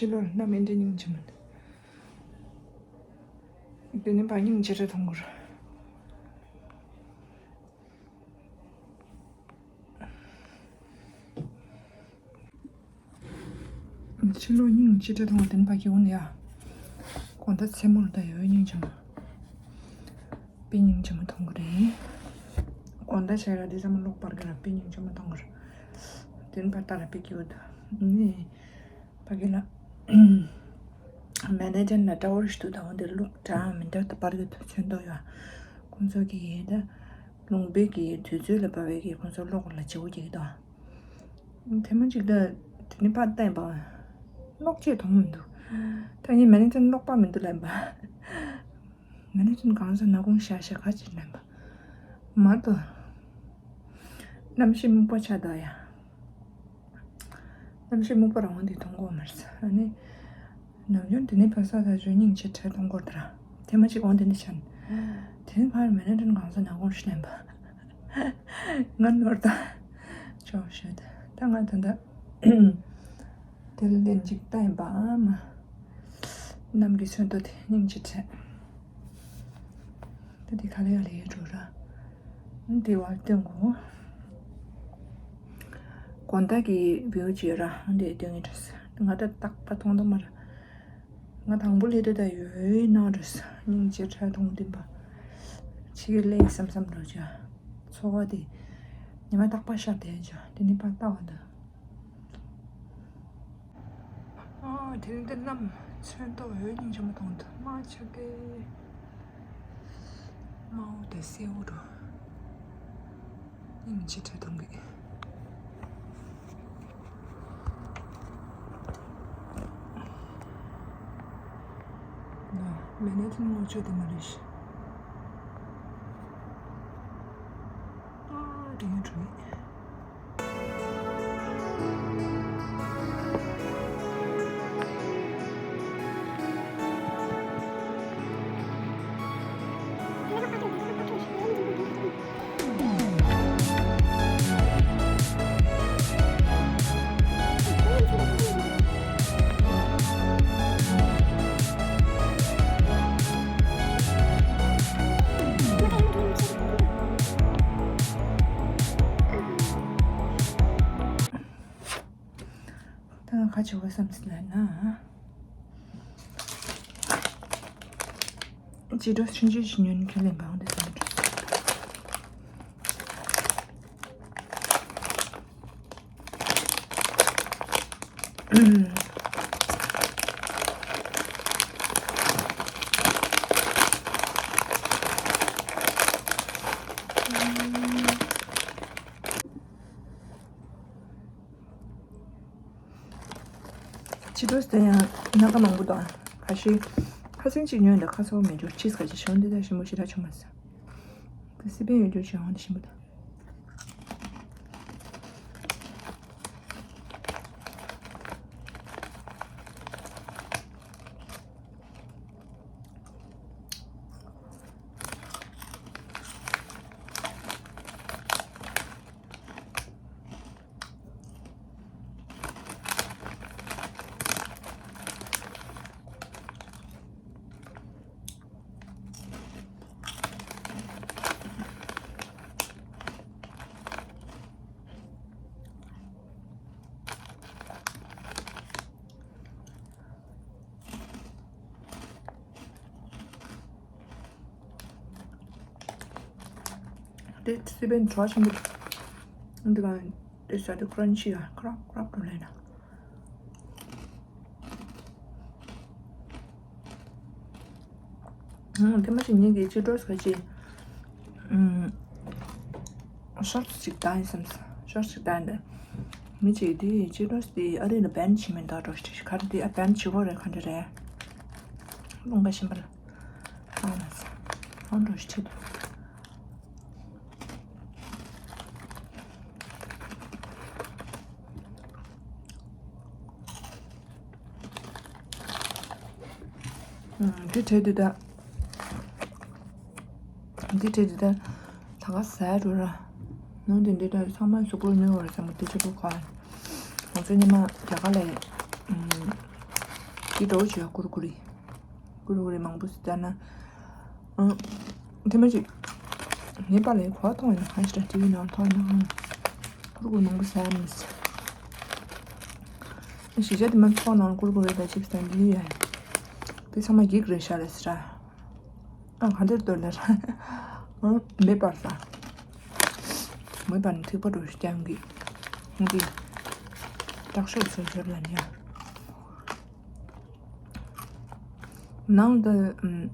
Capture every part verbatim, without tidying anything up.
ཕྱི་ལོགས་ལ་གནམ་ཨེ་འདྲ་སྙིང་རྗེ་མོ་འདུག་དེ་ནས་ཕར་སྙིང་རྗེ་དྲགས་མཐོང་གི་རེད། ཕྱི་ལོགས་སྙིང་རྗེ་དྲགས་མཐོང་བ་དེ་ནས་ཕར་གྱི་འོང་ཡ། དགོང་དག་མཚན་མོར་ད་ཡོད་སྙིང་རྗེ་མོ། དཔེ་སྙིང་རྗེ་མོ་མཐོང་གི་རེད། དགོང་དག་བྱས་ར་དེ་ཚང་མ་གློག་སྤར་གི་ར་དཔེ་སྙིང་རྗེ་མོ་མཐོང་གི་རེད། དེ་ནས་ཕར་ལྟ་ར་དཔེ་སྐྱིད་པོ་འདུག་ནི། ཕ་གི་ལ། མེ་ནེ་ཇར་ལ་འདྲ་བོ་ཞིག་འདུག་ད་འོ་འདིར་གློག་འདྲ་མི་འདྲ་དུ་སྤར་གི་འདུག་ཚོན་མདོག་ཡོད། ཁོང་ཚོ་གི་ད། ལུང་པའི་གི་དུས་ཚོད་ལ་བབས་པའི་གི་ཁོང་ཚོ་གློག་ལ་བརྗེ་པོ་རྒྱག་གི་འདུག་དེ་མ་གཅིག་ད། དེ་ནི་ཕར་བལྟས་པ། གློག་ཅིག་མཐོང་མི་འདུག་ད་ངས་མེ་ནེ་ཇར་གློག་པ་མི་འདུག་ལབ་པ། མེ་ནེ་ཇར་གང་ཟག་ནག་ཁུང་ཤ་ཤ་ག་ཅིག་ལབ་པ། མ་གཏོགས། གནམ་གཤིས་སྨུག་པ་ཆགས་འདུག་ཡ། གནམ་གཤིས་སྨུག་པ་རང་དེ་མཐོང་གི་མ་རེད། ཨ་ནི། ནམ་རྒྱུན་དེ་ནས་ཕ་ས་ད་ཅོ་སྙིང་རྗེ་དྲགས་མཐོང་གི་རེད་ད་ར། དེ་མ་གཅིག་འོང་དེ་ནས་ཆ་ནས། དེ་ནས་ཕར་མེ་ནེ་ཇར་གང་ཟག་ནག་ཁུང་ཞིག་ལབ་པ། ང་ནོར་ད། ཅོག་བཤད་ད། ད་ང་ད་ད། དེ་ལ་ལན་ཅིག་བལྟས་པ་མ། གནམ་གྱི་ཚོན་མདོག་དེ་སྙིང་རྗེ་དྲགས། ད་དེ་ག་ལེ་ག་ལེ་ཡོད་འགྲོ་ར། འདི་བར་སྟོན་གོ། དགོང་དག་གི་བིའུ་ཅིག་ཡོད་ར་འདི་སྟོན་གྱི་འགྲོ་ས། ང་ད་རྟག་པ་མཐོང་ཐུབ་མ་ར། ང་དང་པོ་སླེབས་དུས་ད་ཡོད་ཡོད་ནང་འགྲོ་ས། སྙིང་རྗེ་དྲགས་མཐོང་བདེན་པ། ཕྱི་གི་ལས་བསམ་བསམ་འགྲོ་ཅག་ཚོར་བ་དེ། ཉི་མ་རྟག་པ་ཤར་བསྡད་ཅག་དེ་ནི་ཕར་ལྟ་བ་ད། ཨ། དེ་རིང་འདི་གནམ་ཚོན་མདོག་འོད་སྙིང་རྗེ་མོ་མཐོང་འདུག་དམར་ཆག་གི། དམར་པོ་དང་སེར་པོ་འདྲ། སྙིང་རྗེ་དྲགས་མཐོང་གི། ན། མེ་ནེ་ཇར་ངོ་ཆོད་དེ་མ་རེད་ཤི། ཨ། དེ་ཡིན་འགྲོ་ཡིན། ད་ང་ག་བྱེད་དགོས་བསམ་ཟིན་ལ་ན། ཅི་འགྲོ་ཆུང་ཆུང་ཞིག་ཉོས་ནས་ཁས་ལེན་པའང་འདི་བསམ་འགྲོ། ཕྱི་དྲོ་དེ་ཡང་སྣ་ཁ་མང་པོ་དང་ཁ་ཤས་ཁ་སེང་གཅིག་ཉོས་འདི་ཁ་སོག་མེད་འགྱུར་ཕྱིས་ཁ་ཅིག་བྱུང་འདི་ད་ཞིམ་པོ་ཞེ་དྲག་བྱུང་མ་སོང་། དེ་སི་པན་ཡོད་འགྱུར་བྱུང་འདི་ཞིམ་པོ་དང་། དེ་སི་པན་བྲོ་ཆེན་པོ། འདི་ག་དེ་ཟ་དུས་ཀྲན་ཆི་ཡ་ཀྲོག་ཀྲོག་འགྲོ་ལེ་ན། ཨང་། དེ་མ་ཞིག་ཉིན་གྱི་ཅི་འགྲོ་ཟ་ཅི། ཨང་། ཤོར་ཊི་ཅིག་བཏང་ཡིན་བསམ། ཤོར་ཊི་ཅིག་བཏང་འདི། མི་གཅིག་དེ་ཅི་འགྲོ་དེ་ཨ་རི་ལ་བན་བྱེད་མིན་ད་འགྲོ་ཞིག་ག་རེ་དེ་ཨ་བན་བྱེད་དགོས་རེད་ག་འདྲ་རེད། རླུང་པ་ཤིན་པ་ལ། ཨང་། ཨང་འགྲོ་ཞིག་ཁྲིད། ཨང་། དེ་བྲལ་དུས་ད། འདི་བྲིས་འདི་ལྟར་ད་ག་ཟས་འགྲོ་ར། ནང་དེ་འདི་ལྟར་ཚང་མ་གཟུགས་པོར་གནོད་པར་བསམ་པ་དེ་གཅིག་པུ་ག་ང་ཚོ་ཉི་མ་རྒྱ་གར་ལ་ཡིན། འདི་འདྲ་བོ་བྱོས། ཀུར་ཀུ་རེ། ཀུར་ཀུ་རེ་མང་པོ་ཟ་ན། ཨང་། དེ་མ་ཅིག་ངའི་པཱ་ལགས་གོ་བ་མཐོང་ཡོད་ན། གང་ཞིག་འདྲ་ཊི་ཝི་ནང་མཐོང་ཡོད་ན། ཨང་། ཀུར་ཀུ་རེ་མང་པོ་ཟ་ཡ་མི་ཟ། གཞིས་ཆགས་དེ་མ་ཚོགས་ནང་ཀུར་ཀུ་རེ་དང་ཅིབ་སི་དང་འདི་ཡོད། དེ་ཚང་མ་འགྱིག་རེད་ཤག་ལབ་ཟེར། ཨ། ག་འདིར་སྟོན་ལ་ར། ཨ། མེ་འབར་ས། མེ་འབར་ནས་ཐིགས་པ་འགྲོ་ཤི་རྐྱང་གི། འདི་དྲག་ཤོས་ཚོ་ཞོར་ལ་ཉལ། ནང་ད། ཨམ།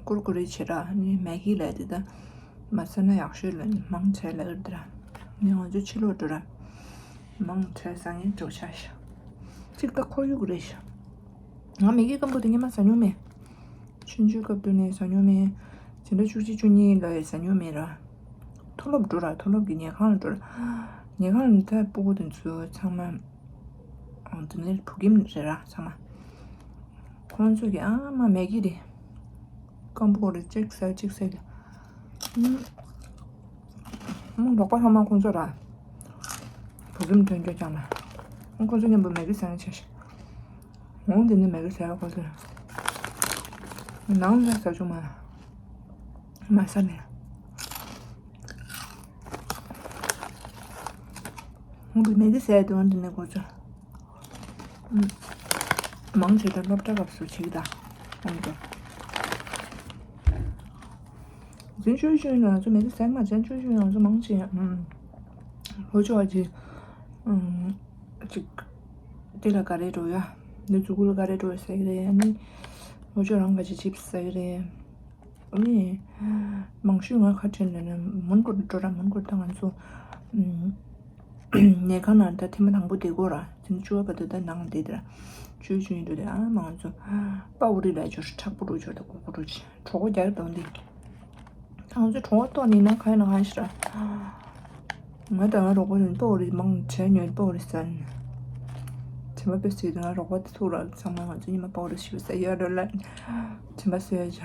ཀུར་ཀུ་རེ་བྱེད་ར་ནི་མེ་གི་ལས་དེ་ད་མ་ཟ་ན་ཡག་ཤོས་ལ་ནི་མང་ཆེ་ལ་ཡོད་དེ་ར། ནི་ང་ཚོ་ཕྱི་ལོགས་འགྲོ་ར། མང་ཆེ་ཟ་ངེས་འགྲོ་ཆ་ཤ། གཅིག་ད་ཁོར་ཡུག་རེད་ཤག་ང་མེ་གི་སྐམ་པོ་དེ་སྔོན་མ་ཟ་མྱོང་མེད། ཆུང་ཆུང་སྐབས་དུས་ནས་ཟ་མྱོང་མེད། ཇི་འདྲ་བཅུ་གཅིག་བཅུ་གཉིས་ལ་ཡང་ཟ་མྱོང་མེད་ར། མཐོ་སློབ་འགྲོ་ར། མཐོ་སློབ་ཀྱི་ཉལ་ཁང་ལ་འགྲོ་ར། ཉལ་ཁང་ལ་ད་སྤུ་གུ་དེ་ཚོ་ཚང་མ། ཨང་། དེ་ནས་བུ་ཁྱིམ་རེད་ར་ཚང་མ། ཁོང་ཚོ་གི་ཨ་མ་མེ་གི་རེད། སྐམ་པོ་རེད། གཅིག་ཟ་གཅིག་ཟ་གི། ཨུམ། རོགས་པ་ཚང་མ་ཁོང་ཚོ་ར། བུ་ཁྱིམ་ཐོན་རྒྱུ་ཀྱང་ལ། ཁོང་ཚོ་མཉམ་པོ་མེ་གི་ཟ་ཡ་ཆ་ཤ། འོང་དེ་ནས་མེ་གི་ཟ་ཡ་ཁོང་ཚོ། ནང་ལ་ཟ་ཆུང་མ། མ་ཟ་ནས། འོང་དེ་མེ་གི་ཟ་ཡ་དེ་འོང་དེ་ནས་ཁོང་ཚོ། མང་ཆེ་ད་སློབ་གྲྭ་སྐབས་སུ་བྱེད་ཀྱི་ད། འོང་དེ། འཛིན་ཆོས་ཆོས་ནང་ཚོ་མེ་གི་ཟ་མ་བྱན་ཆོས་ཆོས་ནང་ཚོ་མང་ཆེ། ཨུམ། ལྷོ་ཕྱོགས་ཀྱི། ཨུམ། ཅིག་དེ་ལ་ག་རེ་འགྲོ་ཡ། འདི་མཛུ་གུ་ལ་ག་རེ་འགྲོ་ཡ་ཟ་གི་རེད། ཨ་ནི་ལྷོ་ཕྱོགས་རང་ག་ཅིག་ཅིབ་སི་ཟ་གི་རེད། ཨ་ནི་མང་ཤོས་ང་ཁ་བྲལ་ལ་ནི་མོན་གྷོ་འགྲོ་ར། མོན་གྷོ་ད་ང་ཚོ། ཨུམ། ཉལ་ཁང་ནང་ད་ཐེངས་མ་དང་པོ་བསྡད་ཀྱི་ཡོད་ར། ཐེངས་བཅུ་པ་བར་དུ་ད་ནང་བསྡད་དེ་ར། བཅུ་བཅུ་གཉིས་འགྲོ་དེ། ཨ་མང་ཚོ་པ་འུ་རི་ལ་འབྱོར། མཁྲེགས་པོ་འགྲོ་འབྱོར་དང་གུག་གུག་འགྲོ་ཅི། གྲོད་ཁོག་རྒྱག་གི་འདུག་འདི། ང་ཚོ་གྲོད་ཁོག་ལྟོགས་ནི་ན་ག་ཡིན་ན་ག་ཡིན་ཤི་ར། ང་དང་ང་རོགས་པ་རེད། པ་འུ་རི་མང་ཆེ་ཉོས། པ་འུ་རི་ཟ་ནི། དྲི་མ་དཔེ་སྲིད་དུ་ང་རོགས་པ་དེ་ཚུགས་ར། ཚང་མ་ང་ཚོ་ཉི་མ་པ་འུ་རི་ཞིག་ཟ་ཡ་རོ་ལ། དྲི་མ་སོས་ཡ་ཆ།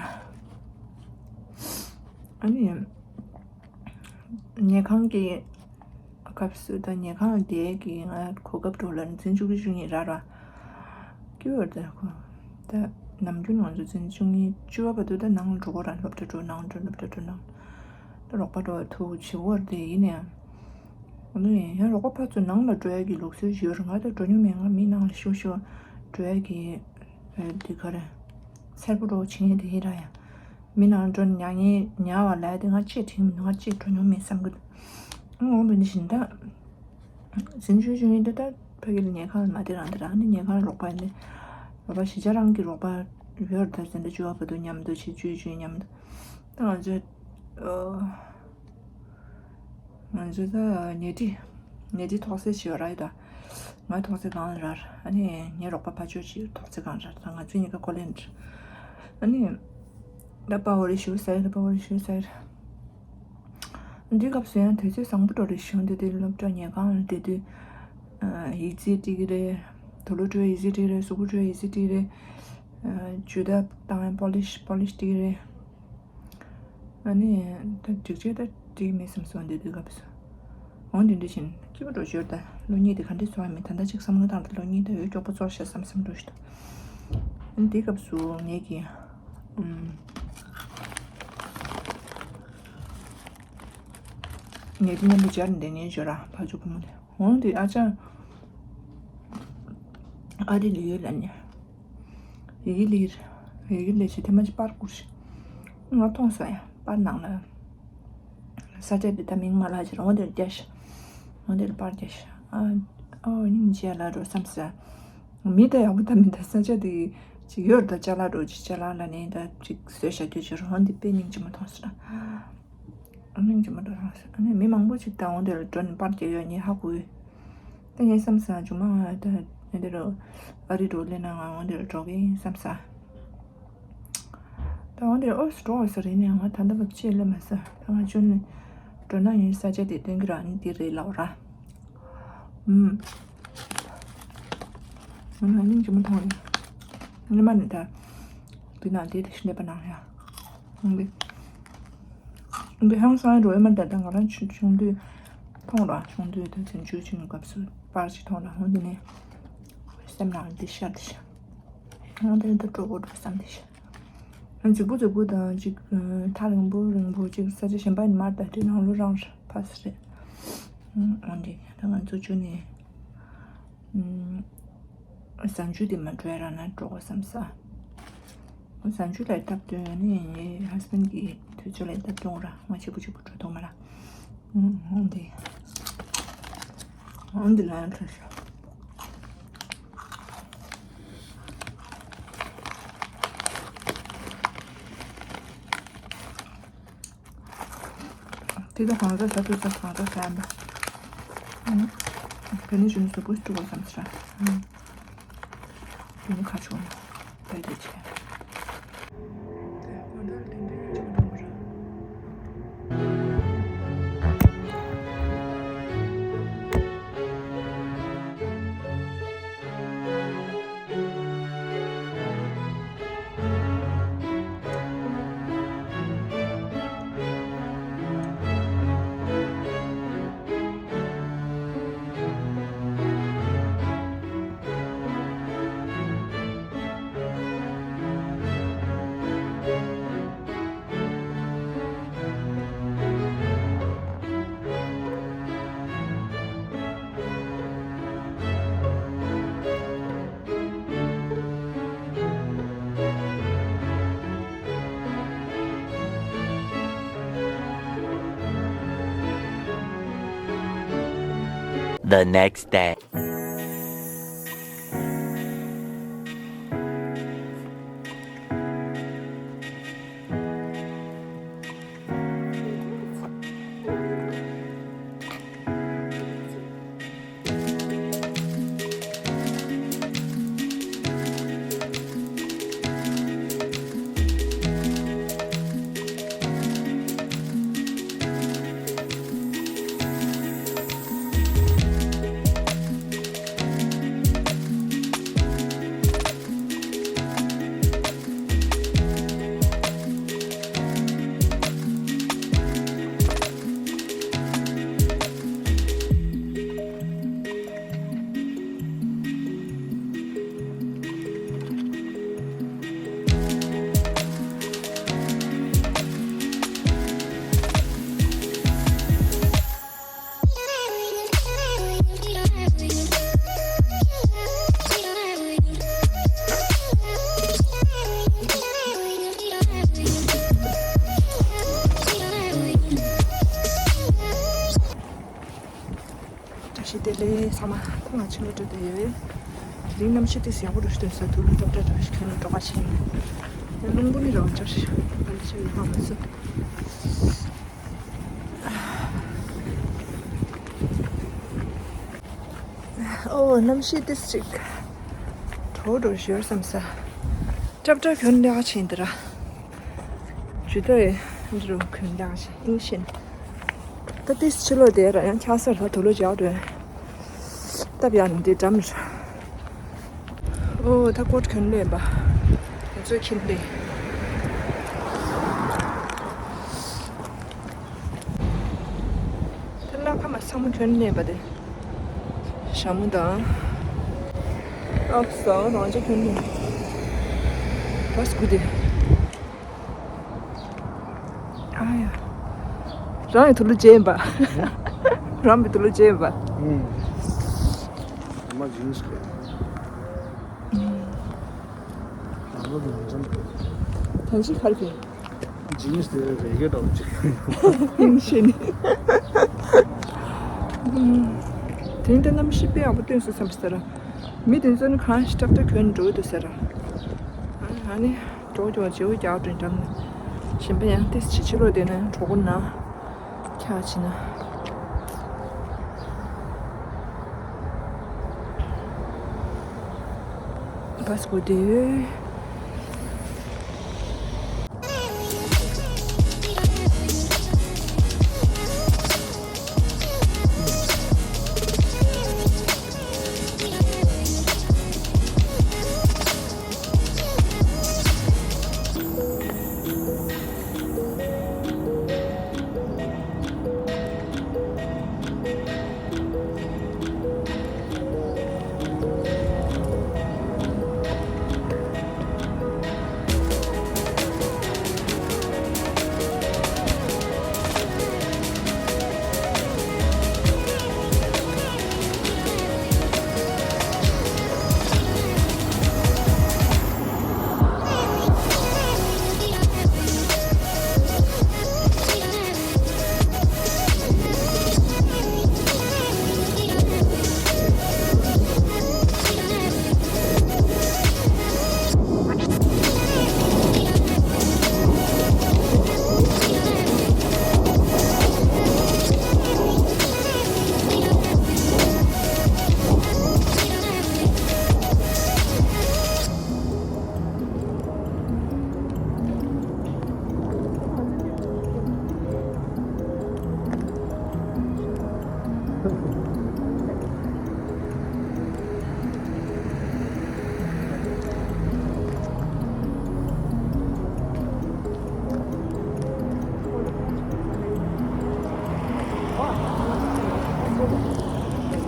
ཨ་ནི། ཉལ་ཁང་གི་སྐབས་སུ་ད་ཉལ་ཁང་དེ་གི་ང་གོ་སྐབས་འགྲོ་ལ་འཛིན་བཅུ་གཅིག་བཅུ་གཉིས་ར་ར། སྐྱོ་བར་ད་ཁོ། ད་ནམ་རྒྱུན་ང་ཚོ་འཛིན་བཅུ་གཉིས་བཅུ་བ་བར་དུ་ད་ནང་འགྲོ་གོ་ར། སློབ་གྲྭ་འགྲོ་ནང་འགྲོ་སློབ་གྲྭ་འགྲོ་ནང་། ད་རོགས་པ་འགྲོ་བ་ཐུག་བྱེད་བར་དེ་ཡིན་ནའང་། འོ་ན་ཡང་རོགས་པ་ཕར་ཚུར་ནང་ལ་འགྲོ་ཡ་གི་ལུགས་སྲོལ་ཡོད་ར། ང་ད་འགྲོ་མྱོང་མེད། ང་མི་ནང་ལ་ཤོག་ཤོག་འགྲོ་ཡ་གི་དེ་ག་རེ། སེར་པོ་འགྲོ་བྱེད་ཡ་དེ་ཡིན་ར་ཡང་། མི་ནང་འགྲོ་ཉག་ཉེ་ཉག་བ་ལ་དེ་ང་ཅིག་དྲན་མི་འདུག་ང་ཅིག་འགྲོ་མྱོང་མེད་བསམ་གི་འདུག་འོང་བ་ནི་བཞིན་ད། འཛིན་བཅུ་བཅུ་གཉིས་དེ་ད་ཕ་གི་ལ་ཉལ་ཁང་ལ་མ་བསྡད་རང་བསྡད་རང་ནི་ཉལ་ཁང་ལ་རོགས་པ་ཡིན་ཏེ། རོགས་པ་གཞིས་ཆགས་རང་གི་རོགས་པ་ཡོད་རེད། ད་ཟིན་ད་བཅུ་བ་བར་དུ་མཉམ་དུ་བྱེད། བཅུ་བཅུ་མཉམ་དུ། ད་ང་ཚོ། ཨོ། ང་ཚོ་ད་ཉལ་ཁྲི། ཉལ་ཁྲི་ཐོག་སེ་བྱེད་པ་ར་ཡོད་ད། ང་ཐོག་སེ་སྒང་ལ་ར། ཨ་ནི་ངའི་རོགས་པ་ཕ་ཆོས་ཀྱི་ཐོག་སེ་སྒང་ར། ད་ང་ཚོ་གཉིས་ཀ་ཀོ་ལེན་ར། ཨ་ནི། ད་པ་འོ་རེ་ཞུ་ས་ཡོད། པ་འོ་རེ་ཞུ་ས་ཡོད། འདི་སྐབས་སུ་ཡང་དུས་ཚོད་བཟང་པོ་འགྲོ་རེ་ཞུ། འདི་དུས་སློབ་གྲྭ་ཉལ་ཁང་ལ་བསྡད་དུས། ཨ། ཡིག་རྩིས་འབྲི་གི་རེད། དུག་ལོག་བྲོས་ཡིག་རྩིས་འབྲི་གི་རེད། གཟུགས་པོ་བྲོས་ཡིག་རྩིས་འབྲི་གི་རེད། ཨ། ཇུས་གཏོགས་བཏང་ཡ་པོ་ལིཤ་པོ་ལིཤ་འབྲི་གི་རེད། ཨ་ནི་ད་སྒྲིག་ཆས་ད་སྒྲིག་མེད་བསམ་སོང་། འདི་དུས་སྐབས་སུ། འོ་འདི་འདྲ་བཞིན་སྐྱིད་པོ་འགྲོ་ཞོར་ད་ལོ་གཉིས་དེ་ག་འདྲས་སོང་བ་མིན། ད་ལྟ་ཅིག་བསམ་བློ་བཏང་ད་ལོ་གཉིས་ད་འོས་སྐྱོག་པོ་ཚོར་ཤག་བསམ་བསམ་འགྲོ་ཞིག་ད། ཨ་ནི་འདི་སྐབས་སུ་ངེད་ཀྱི་ཨུམ། ངེད་ཀྱི་མཉམ་དུ་སྦྱར་ནས་བསྡད་ཉན་ཞོར་ར་ཕ་ཇོ་བུ་མོ་དེ། འོང་དེ་ཨ་ཅག་ཨ་རི་ལ་ཡོད་ལ་ནི། ཡི་གེ་ལིར། ཡི་གེ་ལིར་ཞིག་དེ་མ་ཅིག་པར་བསྐུར་ཞིག་ང་མཐོང་སོང་ཡ། པར་ནང་ལ། ས་ཆ་དེ་ད་མིང་མ་ལབ་ཕྱིར་འོང་དེར་རྒྱ་ཞིག་འོང་དེར་པར་རྒྱ་ཞིག་ཨ། ཨོ་སྙིང་རྗེ་ལ་འགྲོ་བསམ་ས། མི་ད་ཡག་པོ་ད་མི་ད་ས་ཆ་དེ་ཅིག་ཡོད་ད་ཅ་ལག་འགྲོ་ཅིག་ཅ་ལག་ལ་ནི་ད་ཅིག་བཟོས་བཞག་རྒྱུ་ཅིག་རོ། འོང་དེ་དཔེ་སྙིང་རྗེ་མོ་མཐོང་སོང་། ཨ་ནི་ཅི་མ་འགྲོ་རང་ཟེར། ཨ་ནི་མི་མང་པོ་ཅིག་ད་འོང་དེར་འགྲོ་ནས་པར་རྒྱག་ཡོད་ངས་ཧ་གོ་ཡོད། ད་ངས་བསམ་སོང་། ཇོ་མོ་ང་ད་ཨ་འདི་རུ་ཨ་རི་འགྲོ་སླེབས་ན་ང་འོང་དེར་འགྲོ་གི་ཡིན་བསམ་སོང་། ད་འོང་དེར་ཨོ་སི་འགྲོ་འོ་ས་རེད་ནས་ང་ད་ལྟ་བབ་ཅེས་སླེབས་མ་སོང་། ད་ང་ཅོ་ནས་འགྲོ་ན་ངའི་ས་ཆ་དེ་སྟོན་གི་ར། ཨ་ནི་འདི་རེད་ལབ་ར། ཨུམ། ང་ནི་ཅི་མ་མཐོང་ཡ། ཉི་མ་ནི་ད་འདི་ན་འདི་དེ་ཤི་ནས་པ་ནང་ཡ། འདི། འདི་ཧང་སང་རོ་ཨེ་མ་ད་ད་ང་རང་ཆུང་ཆུང་དུས་མཐོང་ར། ཆུང་དུས་དུས་ཚན་ཆུང་ཆུང་སྐབས་སུ་པར་ཅིག་མཐོང་ར། འོ་འདི་ནས་སེམས་ནང་འདི་ཤར་འདི་ཤར། ང་དེ་ལ་ད་འགྲོ་དགོས་འགྲོ་བསམ་དེ་བཞིན། རྫིག་པོ་རྫིག་པོ་དང་ཅིག་ཐག་རིང་པོ་རིང་པོ་ཅིག་ས་ཆ་གཞན་པ་ཡིན་མར་ད་དེ་ནང་ལོ་རང་ཕ་སི་རེད། འོན་ཏེ་ད་ང་ཚོ་བཅུ་ནས་གཟའ་མཇུག་དེ་མ་འགྲོ་ཡ་རང་ན་འགྲོ་དགོས་བསམ་ས། གཟའ་མཇུག་ལ་སྟབས་བསྟུན་ནས་ངའི་ཧས་བྷེན་གི་དུས་ཚོད་ལ་སྟབས་བསྟུན་ར་ང་གཅིག་པུ་གཅིག་པུ་འགྲོ་ཐུབ་མ་ར། འོན་ཏེ་འོན་ཏེ་ལ་ཡང་འཕྲོད་ཤག་དེ་ད་གང་ཟག་ཟ་དུས་ཙམ་གང་ཟག་ཟ་ཡིན་པ། ཨང་། དེ་ནི་གཞོན་ནུ་གཟུགས་པོ་སྤྲུག་པ་བསམ་ཟེར། ཨང་། དེ་ནི་ཁ་ཕྱོགས་ནས་ད་དེ་བྱས། The next day. བཀྲ་ཤིས་བདེ་ལེགས་ཚང་མ། ད་ང་ཕྱི་ལོགས་འགྲོ་བསྡད་ཡོད། དེ་རིང་གནམ་གཤིས་ཏོག་ཙམ་ཡག་པོ་འདུག་ཤི་དོན་ས་དུ་ལ་སྟབས་བདེ་འདྲ་ཞིག་ཁྱོན་ནས་འགྲོ་ག་ཕྱིན། ཡང་རླུང་བུ་ནི་རང་འཇགས་ཤིག་ཨ་ལ་ཤི་ཡི་ཧ་མ་སོ། ཨོ་གནམ་གཤིས་ཏོག་ཙམ་ཅིག་དྲོ་དྲོ་ཞོར་བསམ་ས། སྐྲ་སྐྲ་གྱོན་ལེགས་ཕྱིན་དེ་ར། ཇུ་ཏའི་འདི་རུ་གྱོན་ལེགས་ཕྱིན་ཨིན་ཤིན། ད་ཏིས་ཕྱི་ལོགས་དེ་ར་ཡང་ཆ་སར་ལ་དུ་ལོ་བྱ་རུ། སྟབས་ཡག་ནི་འདི་འགྲམ་ར། ཨོ་ད་ཀོ་ཊི་གྱོན་ལེན་པ། ང་ཚོའི་ཁྱིམ་དེ། ད་སྣ་ཁ་མ་ཚང་མ་གྱོན་ལེན་པ་དེ། ཞྭ་མོ་དང་། ཨ་ཁུ་སོ་རང་ཅག་གྱོན་ལེན། བ་སྐུ་དེ། ཨ་ཡ། རང་ཡི་དུ་ལུ་བྱེད་པ། རང་གི་དུ་ལུ་བྱེད་པ། ཨུམ། ཨ་མ་ཇིན་སི་གི། ཨ་མ་ལུ་འཛོམས། ཐང་ཅིག་ཁར་གི། ཇིན་སི་དེ་རེ་གེ་འདྲ་བོ་ཅིག་ཨིན་ཤེས་ནི། དེང་ད་གནམ་གཤིས་དཔེ་ཡག་པོ་སྟོན་སོང་བསམ་ཟེར། མི་དེ་ཚོ་ནི་གང་ཞིག་ཏག་ཏག་གྱོན་འགྲོ་འདུག་ཟེར། ཨ་ནི། ཀྲོག་ཀྲོག་བྱེའུ་རྒྱག་དྲན་འགྲམ་ནས། གཞན་པ་ཡང་ཏིས་ཕྱི་ཕྱི་ལོགས་དེ་ནས་གྲོགས་པོ་ན། ཁྱག་ཕྱི་ན། བ་སྐུ་དེ།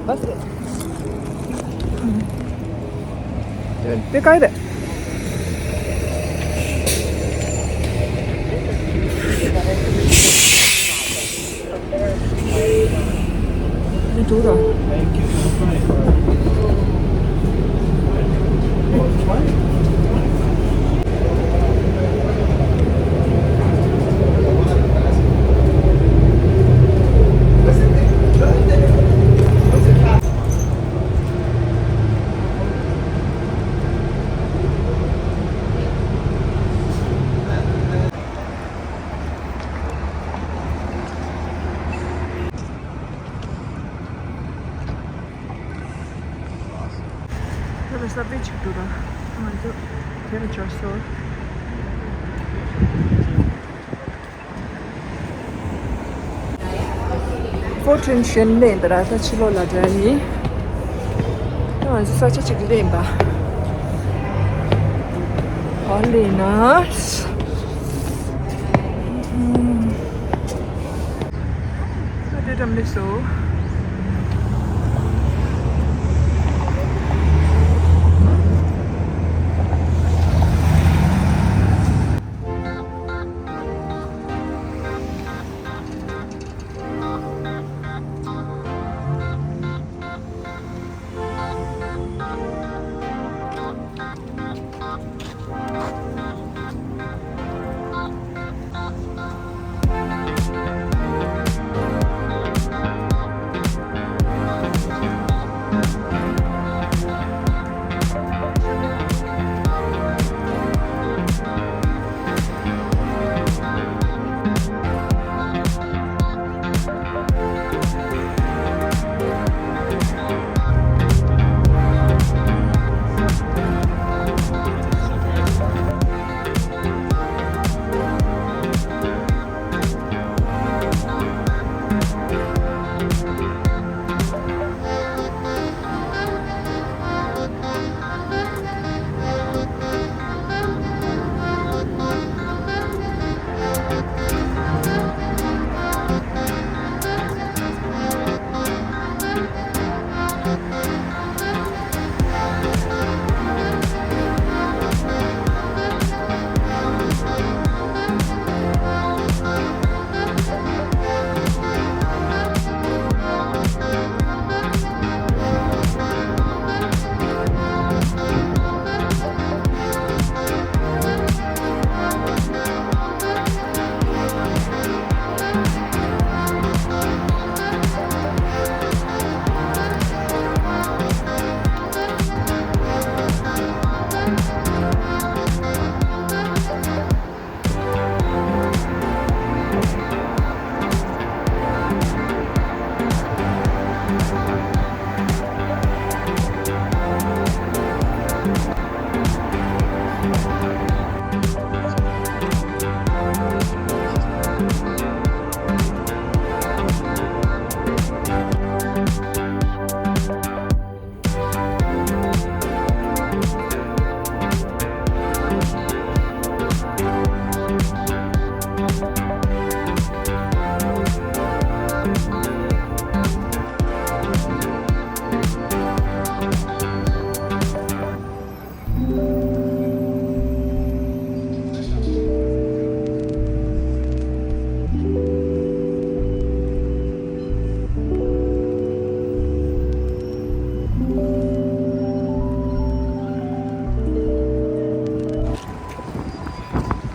बस। ते काय रे? ད་ལྟ་གསར་པའི་ཆིག་ཏུ་ར། ང་ཚོ་དེ་ལ་འབྱོར་སོང་། ཧྥོ་ཊིན་ཤན་ལེན་ད་ར། ད་ཕྱི་ལོགས་ལ་འགྲོ་ཡིན། ད་ང་ཚོ་ས་ཆ་གཅིག་ལེན་པ། ཨ་ལེ་ན། ཨ་དེ་འགྲམ་སླེབས་སོང་།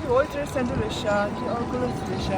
འདི་World Trade Center རེད་ཤག་འདི་Oculus རེད་ཤག